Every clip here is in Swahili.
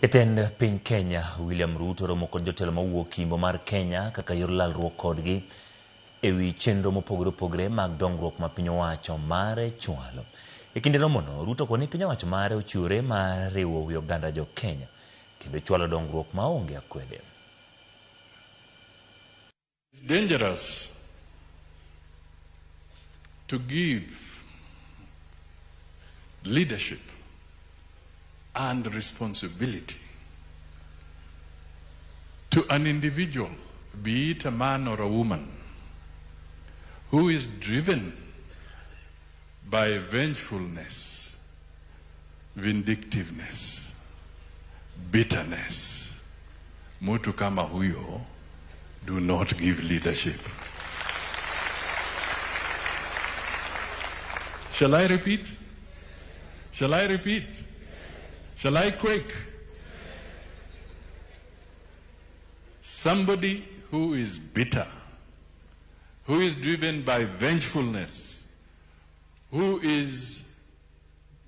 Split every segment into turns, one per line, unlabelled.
Jatend piny Kenya William Ruto romo kod jotelo mawuok Yimbo mar Kenya kaka yor lalruok kodgi ewi chenro mopogore opogore mag dongruok ma piny owacho mare chwalo. E kinde romono, Ruto okwayo ni piny owacho mare ochiwore mar riwo wi oganda jo Kenya kendo chwalo dongruok maonge akwede.
It's dangerous to give leadership and responsibility to an individual, be it a man or a woman, who is driven by vengefulness, vindictiveness, bitterness. Mtu kama huyo, do not give leadership. Shall I repeat? Shall I repeat? Shall I quake? Somebody who is bitter, who is driven by vengefulness, who is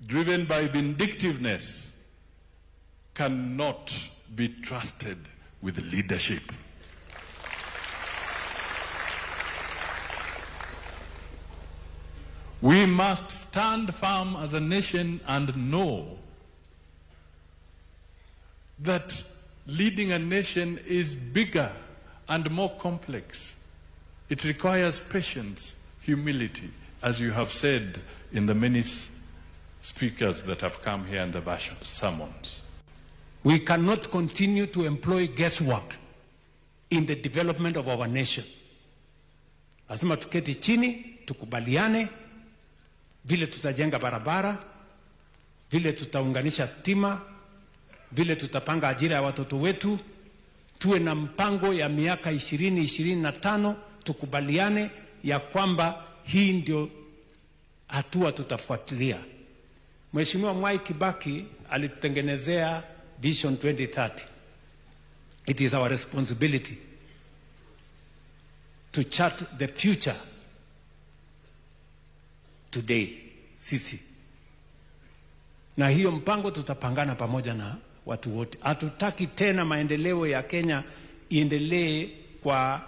driven by vindictiveness, cannot be trusted with leadership. We must stand firm as a nation and know that leading a nation is bigger and more complex. It requires patience, humility, as you have said in the many speakers that have come here and the sermons.
We cannot continue to employ guesswork in the development of our nation. Lazima tuketi chini, tukubaliane vile tutajenga barabara, vile tutaunganisha stima, vile tutapanga ajira ya watoto wetu. Tuwe na mpango ya miaka 2025, tukubaliane ya kwamba hii ndio hatua tutafuatilia. Mheshimiwa Mwai Kibaki alitutengenezea Vision 2030. It is our responsibility to chart the future today, sisi. Na hiyo mpango tutapangana pamoja na watu wote. Hatutaki tena maendeleo ya Kenya iendelee kwa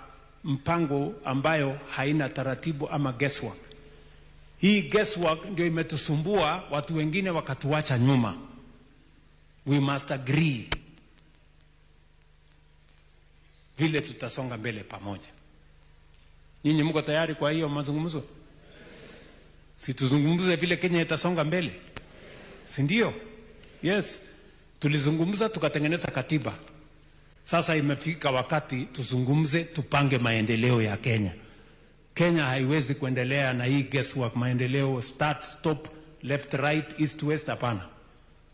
mpango ambayo haina taratibu ama guesswork. Hii guesswork ndio imetusumbua, watu wengine wakatuacha nyuma. We must agree vile tutasonga mbele pamoja. Nyinyi mko tayari kwa hiyo mazungumzo? Si tuzungumze vile Kenya itasonga mbele, si ndio? Yes, tulizungumza tukatengeneza katiba. Sasa imefika wakati tuzungumze, tupange maendeleo ya Kenya. Kenya haiwezi kuendelea na hii guesswork, maendeleo start stop, left right, east west. Hapana,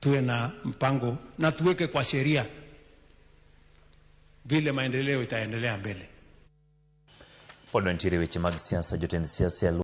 tuwe na mpango na tuweke kwa sheria vile maendeleo itaendelea mbele.
Pod wantiere weche mag siasa, jotend siasa.